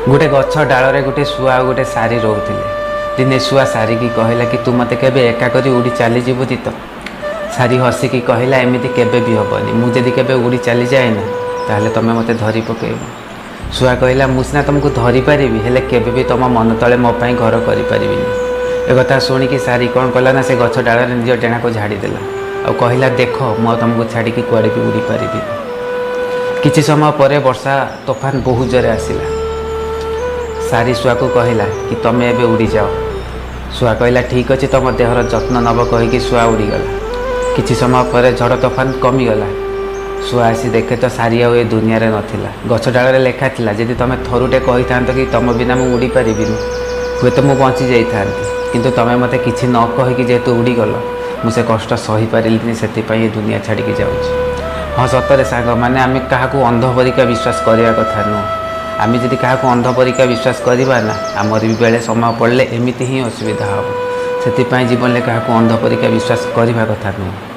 ଗୋଟେ ଗଛ ଡାଳରେ ଗୋଟେ ଶୁଆ ଆଉ ଗୋଟେ ଶାରୀ ରହୁଥିଲେ। ଦିନେ ଶୁଆ ଶାରୀକି କହିଲା କି, ତୁ ମୋତେ କେବେ ଏକା କରି ଉଡ଼ି ଚାଲିଯିବୁ ତ? ଶାରୀ ହସିକି କହିଲା, ଏମିତି କେବେ ବି ହେବନି। ମୁଁ ଯଦି କେବେ ଉଡ଼ି ଚାଲିଯାଏ ନା, ତାହେଲେ ତୁମେ ମୋତେ ଧରି ପକାଇବ। ଶୁଆ କହିଲା, ମୁଁ ସିନା ତୁମକୁ ଧରିପାରିବି, ହେଲେ କେବେ ବି ତୁମ ମନ ତଳେ ମୋ ପାଇଁ ଘର କରିପାରିବିନି। ଏକଥା ଶୁଣିକି ଶାରୀ କ'ଣ କଲା ନା, ସେ ଗଛ ଡାଳରେ ନିଜ ଡେଣାକୁ ଝାଡ଼ିଦେଲା ଆଉ କହିଲା, ଦେଖ, ମୁଁ ଆଉ ତୁମକୁ ଛାଡ଼ିକି କୁଆଡ଼େ ବି ଉଡ଼ି ପାରିବି। କିଛି ସମୟ ପରେ ବର୍ଷା ତୋଫାନ ବହୁତ ଜୋରେ ଆସିଲା। ଶାରୀ ଶୁଆକୁ କହିଲା କି, ତମେ ଏବେ ଉଡ଼ିଯାଅ। ଶୁଆ କହିଲା, ଠିକ୍ ଅଛି, ତୁମ ଦେହର ଯତ୍ନ ନେବ, କହିକି ଶୁଆ ଉଡ଼ିଗଲା। କିଛି ସମୟ ପରେ ଝଡ଼ ତୋଫାନ କମିଗଲା। ଶୁଆ ଆସି ଦେଖେ ତ ଶାରୀ ଆଉ ଏ ଦୁନିଆରେ ନଥିଲା। ଗଛ ଡାଳରେ ଲେଖା ଥିଲା, ଯଦି ତୁମେ ଥରୁଟେ କହିଥାନ୍ତ କି ତୁମ ବିନା ମୁଁ ଉଡ଼ିପାରିବିନି, ହୁଏତ ମୁଁ ବଞ୍ଚି ଯାଇଥାନ୍ତି। କିନ୍ତୁ ତୁମେ ମୋତେ କିଛି ନ କହିକି ଯେହେତୁ ଉଡ଼ିଗଲ, ମୁଁ ସେ କଷ୍ଟ ସହିପାରିଲିନି, ସେଥିପାଇଁ ଏ ଦୁନିଆ ଛାଡ଼ିକି ଯାଉଛି। ହଁ, ସତରେ ସାଙ୍ଗମାନେ, ଆମେ କାହାକୁ ଅନ୍ଧ ପରିକା ବିଶ୍ୱାସ କରିବା କଥା ନୁହଁ। ଆମେ ଯଦି କାହାକୁ ଅନ୍ଧ ପରିକା ବିଶ୍ୱାସ କରିବା ନା, ଆମର ବି ବେଳେ ସମୟ ପଡ଼ିଲେ ଏମିତି ହିଁ ଅସୁବିଧା ହେବ। ସେଥିପାଇଁ ଜୀବନରେ କାହାକୁ ଅନ୍ଧ ପରିକା ବିଶ୍ୱାସ କରିବା କଥା ନୁହଁ।